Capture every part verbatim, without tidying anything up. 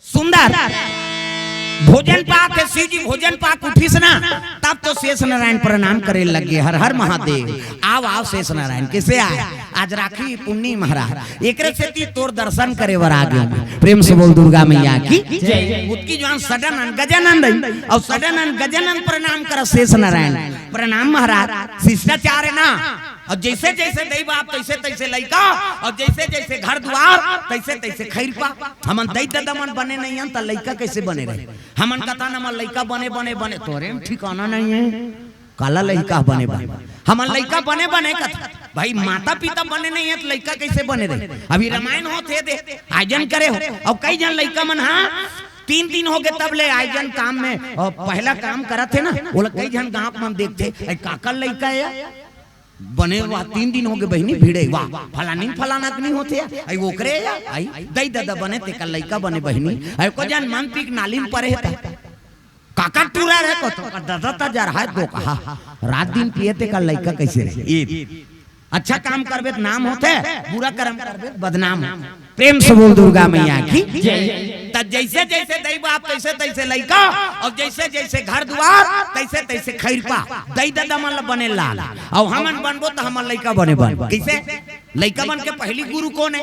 सुंदर भोजन पाके, शिव जी भोजन पाके उठिस ना, तब तो शेष नारायण प्रणाम करे लगे, हर हर महादेव। आव आव शेष नारायण, कइसे आय? आज राखी पुन्नी महाराज, एकरे सेती तोर दर्शन करे बर आ गेंव। प्रेम से बोल दुर्गा मैया की जय। ओतकी जुवार सडन गजानन रही, अउ सडन गजानन प्रणाम करत शेष नारायण। प्रणाम महाराज, शिष्टाचार हे ना। अउ जइसे जइसे दई बाप तइसे तइसे लइका, अउ जइसे जइसे घर दुवार तइसे तइसे खइरपा। हमन दई ददा मन बने नइ हन त लइका कइसे बने रही? हमन कथन हमर लइका बने बने बने, तोरे म ठिकाना नइ हे। काला लइका बने बने, हमन लइका बने बने कथन भाई, माता पिता बने नइ हे त लइका कइसे बने रही? अभी रामायण होत हे दे, आयोजन करे हो, अउ कई झन लइका मन, हाँ, तीन दिन होगे तब ले आयोजन काम में, अउ पहला काम करत हे ना, ओला कई झन गांव मन देखथे, "ए, काकर लइका हे?" बने वाह, तीन दिन होगे बहिनी, भिड़े वाह, फलानी फलाना के नइ होथे, अई ओकरे या, अई दई ददा बने, तेकर लइका बने बहिनी, अई को झन मन पीके नाली म परे हे त। काकर टूरा रहे को तो, ददा त जरहा हे दोकहा, रात दिन पिए तेकर लइका कइसे रहे? ए, अच्छा काम करबे त नाम होथे, बुरा करम करबे त बदनाम होथे। प्रेम से बोल दुर्गा मैया की जय। त जइसे जइसे दई बाप तइसे तइसे लइका, अउ जइसे जइसे घर दुवार तइसे तइसे खइरपा। दई ददा मन ल बने लाल, अउ हमन बनबो त हमर लइका बने बन। कइसे? लइका मन के पहिली गुरु कोन हे?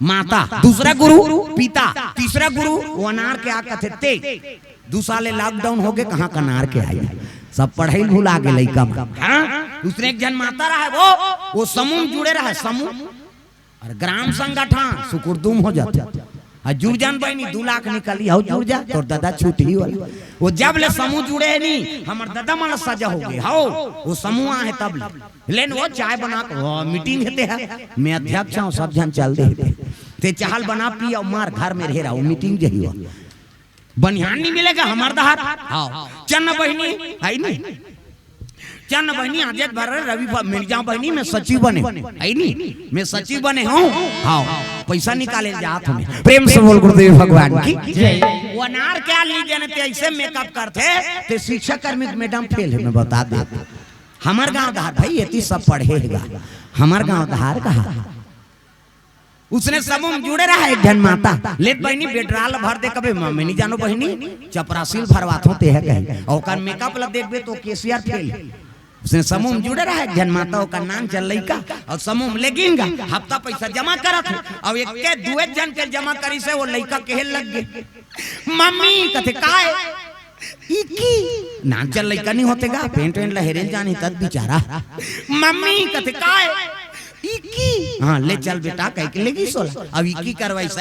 माता। दूसरा गुरु पिता। तीसरा गुरु ओ अनार के आ कथे ते। दू साल ले lockdown होगे, कहाँ के अनार के आही? सब पढ़ई भुला गे लइका मन। हाँ? दूसरे एक झन माता रहय, वो, वो समूह म जुड़े रहय, समूह। अउ ग्राम संगठन सुकुरदुम हो जाथे। अउ जुड़ जान बहिनी, दू लाख निकलही, अउ जुड़ जा, तोर ददा छूटही वाला। वो जब ले समूह जुड़े हे नी, हमर ददा मन सजा होगे, हव, वो समूह आहे तब ले। लेन वो चाय बना के, वो meeting हे ते हे, मैं अध्यक्ष हंव, सब झन चल दे हे ते। ते चाह ल बना पी अउ मार घर में रहे रहा, वो meeting जही हो। बनिहान नइ मिले गा हमर डहर। हव। चल न बहिनी, हे नी? चल न बहिनी, आजेच भर रवि भ-, मिल जांव बहिनी, मैं सचिव बने हंव। हे नी? मैं सचिव बने हंव। हव। पइसा निकाले ल जात हंव मैं। प्रेम से बोल गुरुदेव भगवान की जय। वो अनार के आ लीजे न ते अइसे makeup करथे, ते शिक्षा कर्मी के madam fail हे, मैं बता देत हंव। हमर गांव डहर भई, एती सब पढ़े हे गा। हमर गांव डहर कहा। उसने समूह म जुड़े रहय एक झन माता, "ले त बहिनी, बेडरा ल भर दे।" कबे, "मैं नइ जानंव बहिनी, चपरासी ल भरवाथंव ते ह कही।" अउ ओकर makeup ल देखबे त cashier fail। उसने समूह म जुड़े रहय एक झन माता, ओकर नान चल लइका, अउ समूह म लेगिन गा, हफ्ता पइसा जमा करत हे, अउ एके दुए झन के जमा करिस हे, वो लइका कहे लग गे, "मम्मी," कथे, "काय?" "इकी।" नान चल लइका नइ होथे गा, pant-vant ल हेरे ल जानही तब बिचारा। "मम्मी," कथे, "काय?" "इकी।" "हाँ, ले चल बेटा," कहिके लेगिस ओला। अब इकी करवाइस,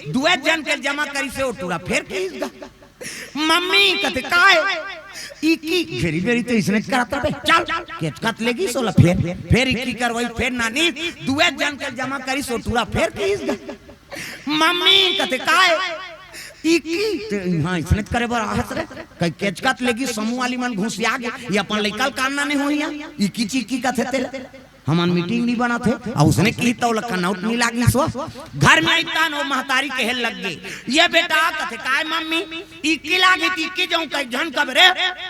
दुए झन के जमा करिस हे, वो टूरा फेर कहिस गा। "मम्मी," कथे, "काय?" "इकी।" घेरी बेरी तो इसने करत रहे, "चल।" केचकत लेगिस ओला फेर, फेर इकी करवाइस, फेर नानी, दुए झन के जमा करिस हे, वो टूरा फेर कहिस गा। "मम्मी," कथे, "काय?" "इकी।" ते इहाँ इसने करे बर आहस रे। कई केचकत लेगिस, समूह वाली मन घुसिया गे, ये अपन लइका ल कान नाने होही, इकी चिकी कथे तेला। हमन meeting नइ बनत हे, अउ उसने किही त ओला कनौट नइ लागिस वो। घर में अइतन वो महतारी कहे लग गे, "ये बेटा," कथे, "काय मम्मी?" "इकी लागे त इकी जाऊं कहि झन कबे रे।"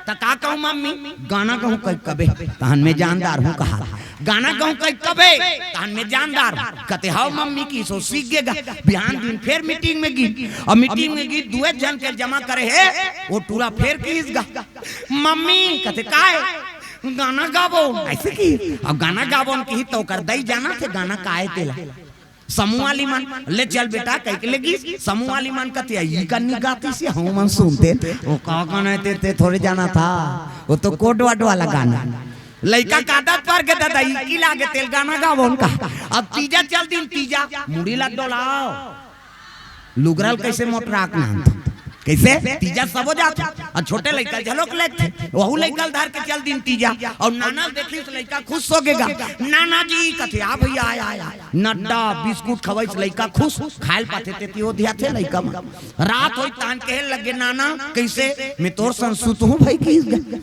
"त का कहूं मम्मी?" "गाना कहूं कहि कबे, तहन मैं जानदार हूं कहा।" "गाना कहूं कहि कबे, तहन मैं जानदार हूं।" कथे, "हव मम्मी," किहिस, सीख गे गा। बिहान दिन फेर meeting में गिस, अउ meeting में गिस, दुए झन के जमा करे हे, वो टूरा फेर किहिस गा, "मम्मी," कथे, "काय?" "गाना गाबो।" अइसे किहिस, अब गाना गाबो न किहिस त ओकर दई जानथे गाना काय तेला। समूह वाली मन, "ले चल बेटा," कहिके लेगिस। समूह वाली मन कथे, "ई कन्नी गातिस, हमन सुनतेन।" "वो का गाना हे ते, ते थोरे जानथस, वो तो code word वाला गाना।" लइका का आदत पर गे ददा, इकी लागे तेला गाना गाबो न कहा। अब तीजा चल दिन तीजा, मुड़ी ला डोलाव, लुगरा ल कइसे मोटरा के नान। कइसे? तीजा सबो जात, अउ छोटे लइका ल घलोक लेगथे, वहू लइका ल धर के चल दिन तीजा, अउ नाना ल देखिस लइका खुश हो गे गा। "नाना जी," कथे, "आ भइया, आय, आय, आय।" नड्डा बिस्कुट खवाइस, लइका खुश, खाय ल पाथे तेती ओधियाथे लइका मन। रात होइस तहन कहे लग गे, "नाना, कइसे?" "मैं तोर संग सुतहूं भई," किहिस गा।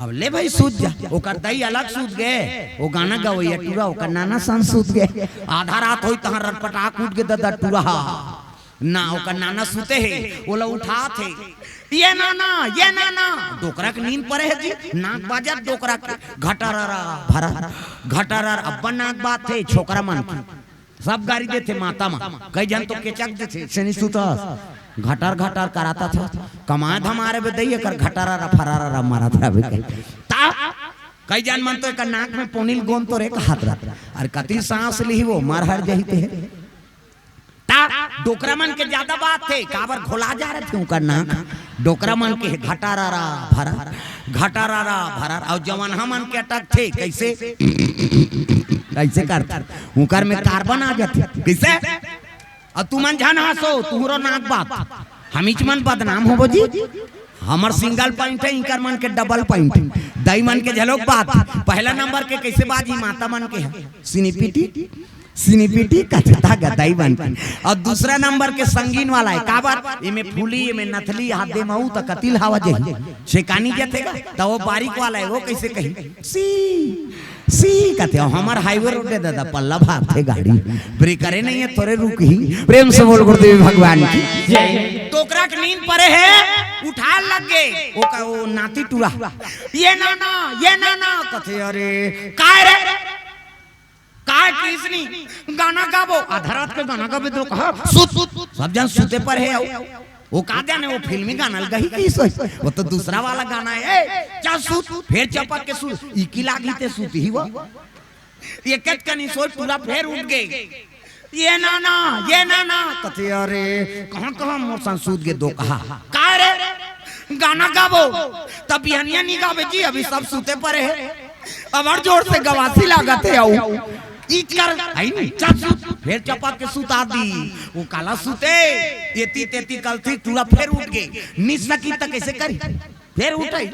अब ले भई सुत जा, ओकर दई अलग सुत गे, वो गाना गवइया टूरा, ओकर नाना संग सुत गे। आधा रात होइस तहन रटपटाक उठ गे ददा टूरा हा। ना, ओकर नाना सुते हे, ओला उठात हे, "ये नाना, ये नाना।" डोकरा के नींद परे हे जी, नाक बाजत डोकरा के, घटररा, भरा, घटरर, अब्बन नाक बाजथे, छोकरा मन के। सब गारी देथे माता मा। कई झन तो केचक देथे, "सेनी सुतस, घटर घटर कराता था, कमाए धमारे बे दई, एकर घटरारा फरारारा मारत रहे बे।" कई ता, कई झन मन तो एकर नाक में पोनिल गोंद तो रे कहत रहत। अरे कति सांस लिही वो, मर हर जही ते। ता डोकरा मन के ज्यादा बात थे, काबर घोला जा रहे थे उनका नाक। डोकरा मन के घटारारा भरा, घटारारा भरा, अउ जवन हमन के अटक थे, कैसे, कैसे करथे, उनकर में कार्बन आ जाथे, कैसे? अउ तुमन झन हंसो, तुहरो नाक बात, हमीच मन बदनाम होबो जी। हमर सिंगल पॉइंट है, इनकर मन के डबल पॉइंट। दई मन के झलोक बात, पहला नंबर के कैसे बाजी माता मन के है, सिनीपिटी, सिनीपिटी कथता गदाई बन के। अउ दूसरा नंबर के संगीन वाला है, काबर? एमे फूली, एमे नथली, हाथ दे महू त कतिल हवा जही। छेकानी जथे गा, त वो बारीक वाला है, वो कैसे कही? सी, सी कथे, अउ हमर हाईवे रोड है दादा, पल्ला भागथे गाड़ी। ब्रेकरे नहीं है, थोरे रुकही। प्रेम से बोल गुरुदेव भगवान की। जय। डोकरा के नींद परे है, उठाए लग गे। वो का, वो नाती टूरा, "ये नाना, ये नाना," कथे, "अरे, काय रे?" काय किसनी गाना गाबो, आधा रात के गाना गाबे तो कहा, "सुत, सुत, सुत।" सब झन सुते परे हे, अउ वो का जाने, वो फिल्मी गाना ल गही कि सोई, वो तो दूसरा वाला गाना है, "ए, जा सुत, फेर चपक के सुत।" इकी लागी ते सुत ही वो। एकेच कनी सोई, टूरा फेर उठ गे, "ये नाना, ये नाना," कथे, "अरे, कहाँ, कहाँ मोर संग सुत गे दो कहा?" "काय रे?" "गाना गाबो।" "तब बिहनिया नी गाबे जी, अभी सब सुते परे हे।" अबर जोर से गवासी लागत हे, अउ इचकर, आई नी, चप सुत, फेर चपक के सुता दी। वो काला सुते, एती तेती कलथी, टूरा फेर उठ गे। निस सकी त कैसे करी? फेर उठई,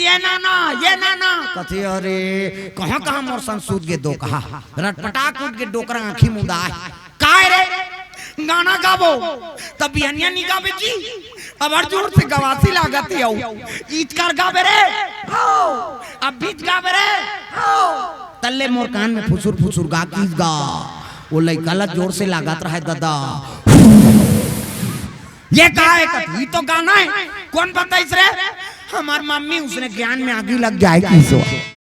"ये नाना, ये नाना," कथे, "अरे, कहाँ, कहाँ मोर संग सुत गे दो कहा?" रटपटाक उठ गे, डोकरा आँखी मुंदा है। "काय रे? गाना गाबो?" "तब बिहनिया नी गाबे जी, अबर जोर से गवासी लागत हे, अउ इचकर गाबे रे, हो, अब बीच गाबे रे, हो।" तल्ले मोर कान में फुसुर फुसुर गा, किस गा, वो लइका ला जोर से लागत रहे दादा। "ये का है?" कथे, "ये तो गाना है।" "कौन बताइस रे?" "हमार मम्मी, उसने ज्ञान में आगी लग जाए किसो।"